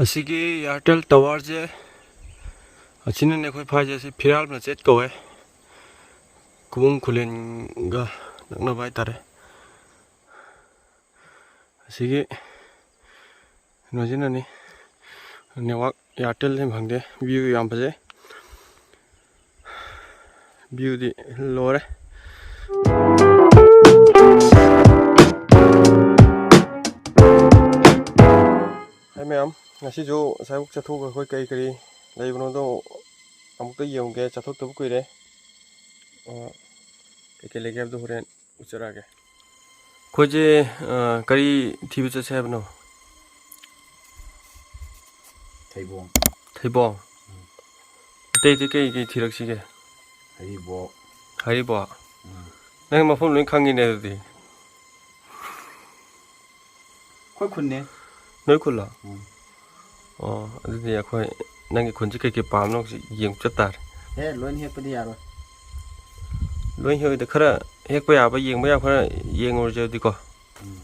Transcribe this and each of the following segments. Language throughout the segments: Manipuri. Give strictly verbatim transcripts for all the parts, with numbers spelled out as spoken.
ꯑꯁꯤꯒꯤ ꯏꯌꯥꯔꯇꯦꯜ ꯇꯋꯥꯔꯁꯦ, ꯑꯁꯤꯅꯅꯦ ꯑꯩꯈꯣꯏ ꯐꯥꯏꯁꯦ꯫ ꯑꯁꯤ ꯐꯤꯔꯥꯜ ꯃꯆꯦꯠ ꯀꯧꯋꯦ, ꯀꯨꯕꯨꯝ ꯈꯨꯂꯦꯟꯒ ꯅꯛꯅꯕ ꯍꯥꯏꯇꯥꯔꯦ꯫ ꯑꯁꯤꯒꯤ ꯀꯩꯅꯣꯁꯤꯅꯅꯤ, ꯅꯦꯠꯋꯥꯛ ꯏꯌꯥꯔꯇꯦꯜ ꯐꯪꯗꯦ꯫ ꯚ꯭ꯌꯨ ꯌꯥꯝ ꯐꯖꯩ, ꯚ꯭ꯌꯨꯗꯤ ꯂꯣꯏꯔꯦ꯫ ꯍꯥꯏ ꯃꯌꯥꯝ, ꯉꯁꯤꯁꯨ ꯉꯁꯥꯏꯕꯨꯛ ꯆꯠꯊꯣꯛꯑꯒ ꯑꯩꯈꯣꯏ ꯀꯔꯤ ꯀꯔꯤ ꯂꯩꯕꯅꯣꯗꯣ ꯑꯃꯨꯛꯇ ꯌꯦꯡꯉꯨꯒꯦ꯫ ꯆꯠꯊꯣꯛꯇꯕ ꯀꯨꯏꯔꯦ꯫ ꯑ, ꯀꯩꯀꯩ ꯂꯩꯒꯦ ꯍꯥꯏꯕꯗꯣ ꯍꯣꯔꯦꯟ ꯎꯠꯆꯔꯛꯑꯒꯦ꯫ ꯑꯩꯈꯣꯏꯁꯦ, ꯑ, ꯀꯔꯤ ꯊꯤꯕ ꯆꯠꯁꯦ ꯍꯥꯏꯕꯅꯣ? ꯊꯩꯕꯣꯡ꯫ ꯊꯩꯕꯣꯡ? ꯎꯝ꯫ ꯑꯇꯩ ꯑꯇꯩ ꯀꯩ ꯀꯩ ꯊꯤꯔꯛꯁꯤꯒꯦ? ꯍꯩꯔꯤꯕꯣꯞ꯫ ꯍꯩꯔꯤꯕꯣꯞ? ꯎꯝ꯫ ꯅꯪ ꯃꯐꯝ ꯂꯣꯏ ꯈꯪꯉꯤꯅꯦ ꯑꯗꯨꯗꯤ꯫ ꯑꯩꯈꯣꯏ ꯈꯨꯟꯅꯦ꯫ ꯅꯣꯏ ꯈꯨꯜꯂꯣ? ꯎꯝ꯫ ꯑꯣ, ꯑꯗꯨꯗꯤ ꯑꯩꯈꯣꯏ ꯅꯪꯒꯤ ꯈꯨꯟꯁꯤ ꯀꯩꯀꯩ ꯄꯥꯝꯅꯣ ꯌꯦꯡ ꯆꯠ ꯇꯥꯔꯦ꯫ ꯑꯦ, ꯂꯣꯏꯅ ꯍꯦꯛꯄꯗꯤ ꯌꯥꯔꯣꯏ꯫ ꯂꯣꯏ ꯍꯦꯛꯑꯣꯏꯗ, ꯈꯔ ꯍꯦꯛꯄ ꯌꯥꯕ, ꯌꯦꯡꯕ ꯌꯥꯕ ꯈꯔ ꯌꯦꯡꯉꯨꯔꯁꯦ ꯑꯗꯨꯗꯤꯀꯣ꯫ ꯎꯝ꯫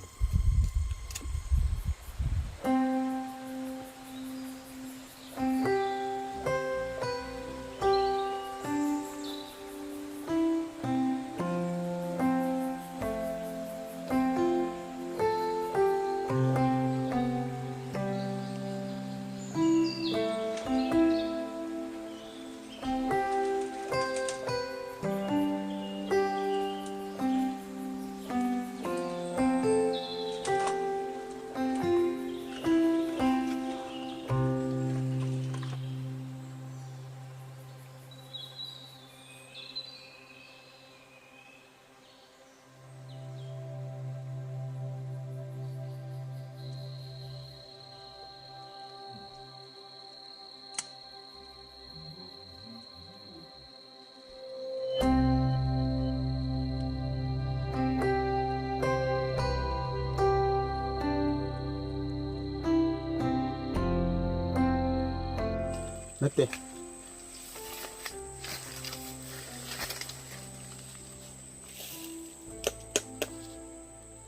ꯅꯠꯇꯦ꯫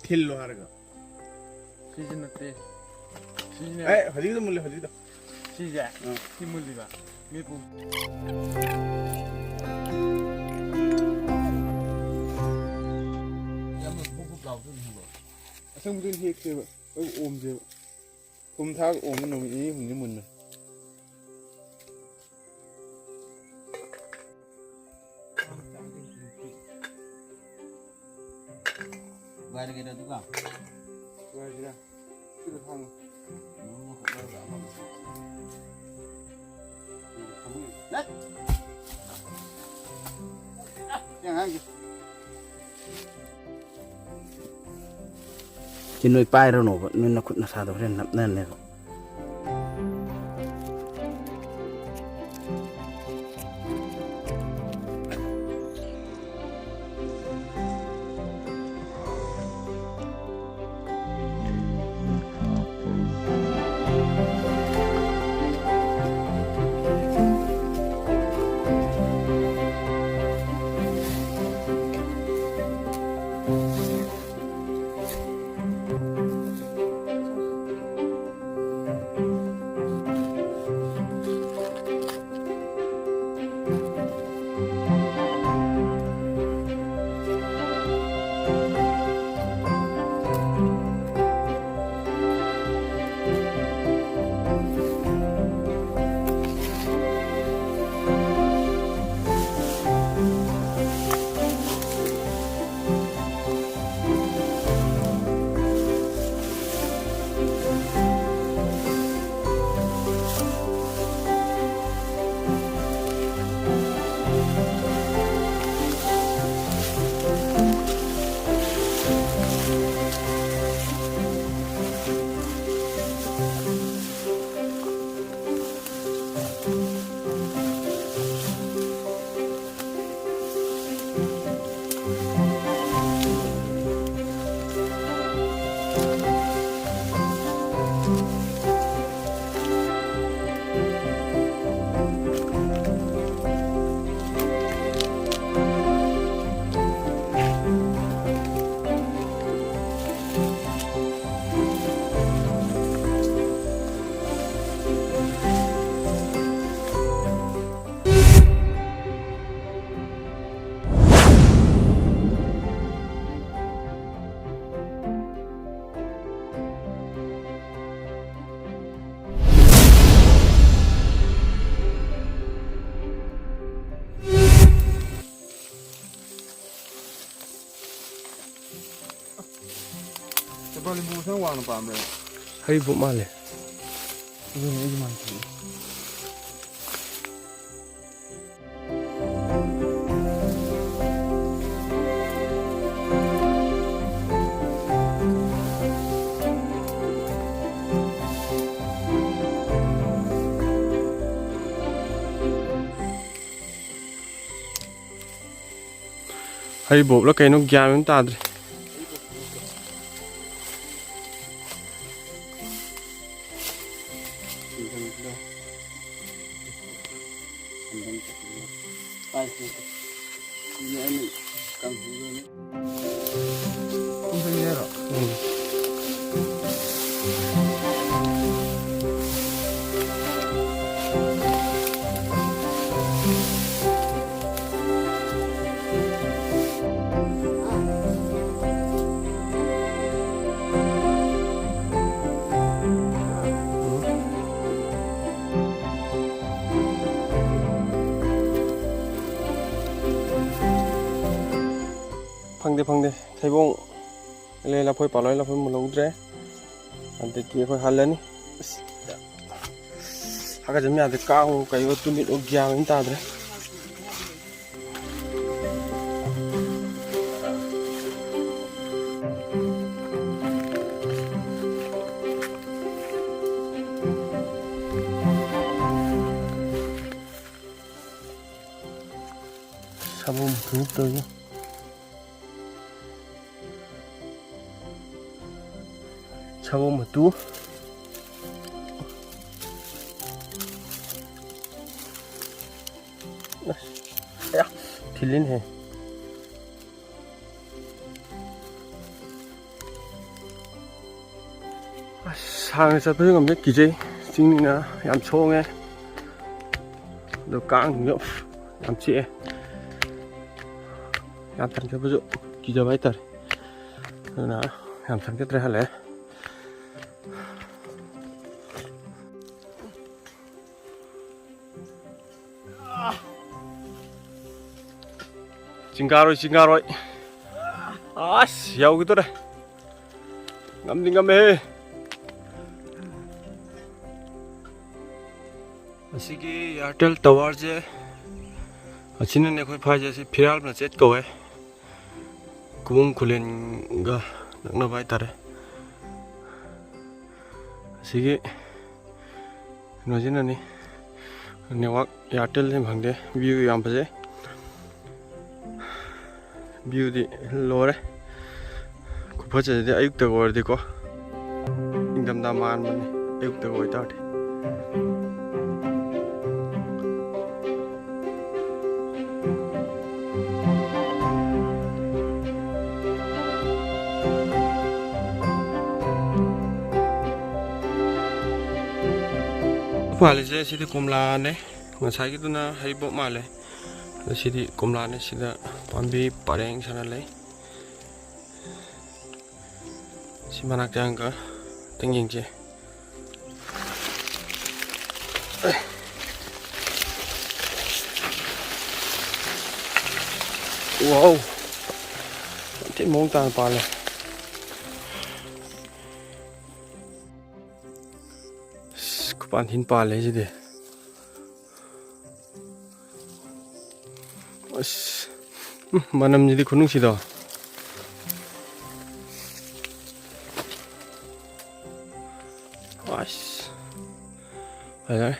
ꯊꯤꯜꯂꯣ ꯍꯥꯏꯔꯒ꯫ ꯁꯤꯁꯤ ꯅꯠꯇꯦ꯫ ꯁꯤꯅꯦ꯫ ꯑꯦ, ꯍꯧꯖꯤꯛꯀꯤꯗꯣ ꯃꯨꯜꯂꯦ, ꯍꯧꯖꯤꯛꯀꯤꯗꯣ꯫ ꯁꯤꯁꯦ? ꯑꯥ꯫ ꯁꯤ ꯃꯨꯜꯂꯤꯕ꯫ ꯃꯤꯠꯄꯨ꯫ ꯌꯥꯝꯅ ꯕꯨꯛ ꯕꯨꯛ ꯂꯥꯎꯗꯣꯏꯅꯤ ꯈꯪꯕ꯭ꯔꯣ? ꯑꯁꯪꯕꯗꯨꯅ ꯍꯦꯛꯁꯦꯕ꯫ ꯑꯗꯨꯒ ꯑꯣꯝꯁꯦꯕ꯫ ꯊꯨꯝ ꯊꯥꯛꯑꯒ ꯑꯣꯝꯕ ꯅꯨꯃꯤꯠ ꯅꯤꯅꯤ ꯍꯨꯝꯅꯤ ꯃꯨꯟꯕꯅꯤ꯫ ꯋꯥꯏꯔꯒꯦꯔ ꯑꯗꯨꯒ? ꯋꯥꯏꯔꯁꯤꯔ? ꯁꯤꯗ ꯊꯥꯡꯉꯣ꯫ ꯅꯪ! ꯁꯤ ꯑꯉꯥꯡꯁꯦ꯫ ꯁꯤ ꯅꯣꯏ ꯄꯥꯏꯔꯅꯣꯕ, ꯅꯣꯏ ꯅꯈꯨꯠ ꯅꯁꯥꯗꯣ ꯍꯣꯔꯦꯟ ꯅꯞꯅꯅꯦꯕ꯫ ꯃꯅꯤꯄꯨꯔꯁꯤꯅ ꯋꯥꯡꯅ ꯄꯥꯝꯕ꯭ꯔꯥ? ꯍꯩꯔꯤꯕꯣꯞ ꯃꯥꯜꯂꯦ꯫ ꯑꯗꯨꯅꯦ ꯑꯩꯁꯨ ꯃꯥꯟꯈꯤꯕꯅꯦ꯫ ꯍꯩꯔꯤꯕꯣꯞꯂ ꯀꯩꯅꯣ ꯒ꯭ꯌꯥꯟ ꯑꯃ ꯇꯥꯗ꯭ꯔꯦ꯫ ꯐꯪꯗꯦ, ꯐꯪꯗꯦ꯫ ꯊꯩꯕꯣꯡ ꯂꯩ, ꯂꯐꯣꯏ ꯄꯥꯜꯂꯣꯏ, ꯂꯐꯣꯏ ꯃꯨꯜꯍꯧꯗ꯭ꯔꯦ꯫ ꯑꯗꯒꯤ ꯑꯩꯈꯣꯏ ꯍꯜꯂꯅꯤ꯫ ꯑꯁ, ꯍꯥꯀꯠꯆꯕ ꯌꯥꯗ꯭ꯔꯦ꯫ ꯀꯥꯡꯉꯣ ꯀꯩꯌꯣ ꯇꯨꯃꯤꯠꯂꯣ ꯒ꯭ꯌꯥꯟ ꯃꯦꯟ ꯇꯥꯗ꯭ꯔꯦ꯫ ꯁꯥꯕꯣꯝ ꯃꯇꯨ ꯇꯧꯏ꯫ ꯁꯥꯕꯣꯝ ꯃꯇꯨ꯫ ꯑꯁ, ꯑꯌꯥ, ꯊꯤꯜꯂꯤꯅꯦꯍꯦ꯫ ꯑꯁ, ꯁꯥꯡꯅ ꯆꯠꯄꯁꯨ ꯉꯝꯗꯦ, ꯀꯤꯖꯩ꯫ ꯆꯤꯡꯅꯤꯅ ꯌꯥꯝ ꯁꯣꯡꯉꯦ꯫ ꯑꯗꯣ ꯀꯥꯡꯁꯤꯡꯁꯨ ꯌꯥꯝ ꯆꯤꯛꯑꯦ꯫ ꯌꯥꯝ ꯁꯥꯡ ꯆꯠꯄꯁꯨ ꯀꯤꯖꯕ ꯍꯥꯏꯇꯥꯔꯦ꯫ ꯑꯗꯨꯅ ꯌꯥꯝ ꯁꯥꯡ ꯆꯠꯇ꯭ꯔꯦ, ꯍꯜꯂꯛꯑꯦ꯫ ꯆꯤꯡꯀꯥꯔꯣꯏ, ꯆꯤꯡꯀꯥꯔꯣꯏ꯫ ꯑꯁ, ꯌꯧꯈꯤꯗꯣꯔꯦ꯫ ꯉꯝꯗꯤ ꯉꯝꯃꯦꯍꯦ꯫ ꯑꯁꯤꯒꯤ Airtel towerꯁꯦ, ꯑꯁꯤꯅꯅꯦ ꯑꯩꯈꯣꯏ ꯐꯥꯏꯁꯦ꯫ ꯑꯁꯤ ꯐꯤꯔꯥꯜ ꯃꯆꯦꯠ ꯀꯧꯋꯦ꯫ ꯀꯨꯕꯨꯝ ꯈꯨꯂꯦꯟꯒ ꯅꯛꯅꯕ ꯍꯥꯏꯇꯥꯔꯦ꯫ ꯑꯁꯤꯒꯤ ꯀꯩꯅꯣꯁꯤꯅꯅꯤ꯫ Network Airtelꯁꯤ ꯐꯪꯗꯦ꯫ View ꯌꯥꯝ ꯐꯖꯩ꯫ Viewꯗꯤ ꯂꯣꯏꯔꯦ꯫ ꯈꯨꯐꯖꯁꯤꯗꯤ ꯑꯌꯨꯛꯇꯒ ꯑꯣꯏꯔꯗꯤꯀꯣ, ꯏꯪꯊꯝꯊꯥ ꯃꯥꯟꯕꯅꯦ ꯑꯌꯨꯛꯇꯒ ꯑꯣꯏꯇꯥꯔꯗꯤ꯫ ꯄꯥꯜꯂꯤꯁꯦ ꯁꯤꯗꯤ ꯀꯣꯝꯂꯥꯅꯦ꯫ ꯉꯁꯥꯏꯒꯤꯗꯨꯅ ꯍꯩꯔꯤꯕꯣꯞ ꯃꯥꯜꯂꯦ꯫ ꯑꯗꯣ ꯁꯤꯗꯤ ꯀꯣꯝꯂꯥꯅꯦ꯫ ꯁꯤꯗ ꯄꯥꯝꯕꯤ ꯄꯔꯦꯡ ꯁꯥꯅ ꯂꯩ꯫ ꯁꯤ ꯃꯅꯥꯛꯇ ꯑꯃꯨꯛꯀ ꯈꯤꯇꯪ ꯌꯦꯡꯁꯦ꯫ ꯋꯥꯎ! ꯌꯥꯝ ꯊꯤꯅ ꯃꯑꯣꯡ ꯇꯥꯅ ꯄꯥꯜꯂꯦ꯫ ꯑꯁ, ꯈꯨꯄꯥꯟ ꯊꯤꯅ ꯄꯥꯜꯂꯦ ꯁꯤꯗꯤ꯫ ꯑꯁ, ꯎꯝ, ꯃꯅꯝꯁꯤꯗꯤ ꯈꯨꯅꯨꯡꯁꯤꯗꯣ꯫ ꯑꯁ, ꯐꯖꯔꯦ꯫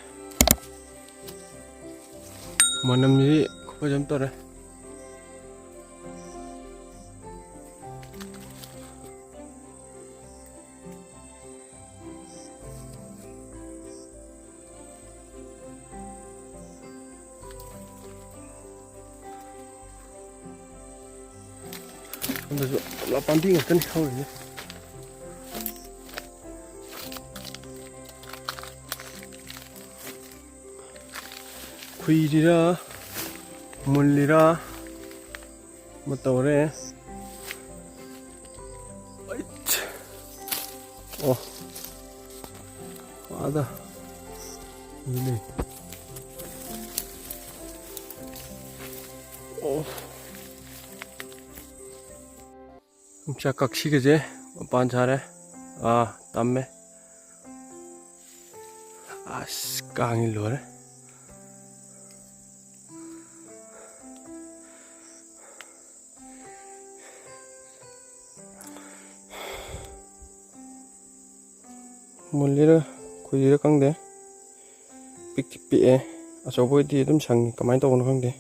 ꯃꯅꯝꯁꯤꯗꯤ ꯈꯨꯐꯖ ꯑꯃ ꯇꯧꯔꯦ꯫ ꯁꯣꯝꯗꯁꯨ ꯀꯣꯝꯂꯥ ꯄꯥꯝꯕꯤ ꯉꯥꯛꯇꯅꯤ ꯍꯧꯔꯤꯁꯦ꯫ ꯈꯨꯏꯔꯤꯔꯥ, ꯃꯨꯜꯂꯤꯔꯥ, ꯑꯃ ꯇꯧꯔꯦ꯫ ꯑꯩꯠ꯫ ꯑꯣ꯫ ꯑꯥꯗ꯫ ꯑꯗꯨꯅꯦ꯫ ꯑꯣ꯫ ꯌꯣꯡꯆꯥꯛ ꯀꯛꯁꯤꯒꯁꯦ ꯃꯄꯥꯟ ꯁꯥꯔꯦ꯫ ꯑꯥ, ꯇꯝꯃꯦ꯫ ꯑꯁ, ꯀꯥꯡꯉꯤ ꯂꯣꯏꯔꯦ꯫ ꯃꯨꯜꯂꯤꯔ ꯈꯨꯏꯔꯤꯔ ꯈꯪꯗꯦ꯫ ꯄꯤꯛꯇꯤ ꯄꯤꯛꯑꯦ꯫ ꯑꯆꯧꯕ ꯑꯣꯏꯗꯤ ꯑꯗꯨꯝ ꯁꯪꯉꯤ꯫ ꯀꯃꯥꯏꯅ ꯇꯧꯕꯅꯣ ꯈꯪꯗꯦ꯫